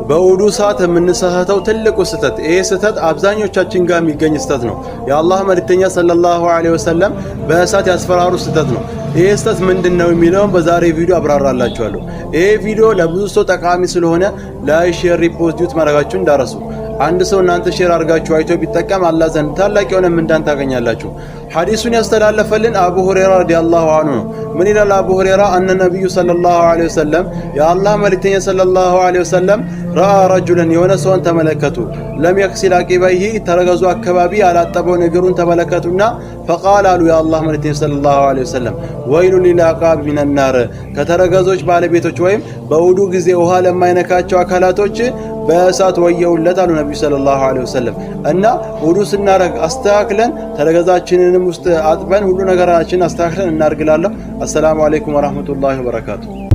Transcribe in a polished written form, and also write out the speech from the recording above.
በውዱ ሰዓት የምንሳሳተው ትልቁ ስህተት፣ ይሄ ስህተት አብዛኞቻችን ጋር የሚገኝ ስህተት ነው። የአላህ መልእክተኛ ሰለላሁ ዐለይሂ ወሰለም በእሳት ያስፈራሩ ስህተት ነው። ይሄ ስህተት ምንድን ነው የሚለውን በዛሬ ቪዲዮ አብራራላችኋለሁ። ይሄ ቪዲዮ ለብዙ ሰው ጠቃሚ ስለሆነ like፣ share፣ repost፣ duet ማድረጋችሁን እንዳትረሱ። አንድ ሰው እናንተ share አድርጋችሁ አይቶ ቢጠቀም አላህ ዘንድ ታላቅ የሆነ ምንዳን ታገኛላችሁ። ሐዲሱን ያስተላለፈልን አቡ ሁሬራ ረዲየላሁ ዐንሁ ነው። ምን ይላል አቡ ሁሬራ? أن النبي صلى الله عليه وسلم፣ የአላህ መልእክተኛ ሰለላሁ ዐለይሂ ወሰለም፣ رأى رجلا፣ የሆነ ሰውን ተመለከቱ። لم يغسل عقبيه፣ ተረገዙ አካባቢ ያላጠበውን እግሩን ተመለከቱና فقال፣ አሉ የአላህ መልእክተኛ ሰለላሁ ዐለይሂ ወሰለም፣ ويل للأعقاب من النار፣ ከተረገዞች ባለቤቶች ወይም በውዱ ጊዜ ውሃ ለማይነካቸው አካላቶች በእሳት ወየውለት አሉ ነቢዩ ሰለላሁ ዐለይሂ ወሰለም። እና ውዱ ስናረግ አስተካክለን ተረገዛችንንም ውስጥ አጥበን ሁሉ ነገራችንን አስተካክለን እናርግላለሁ። አሰላሙ አለይኩም ወራህመቱላሂ ወበረካቱ።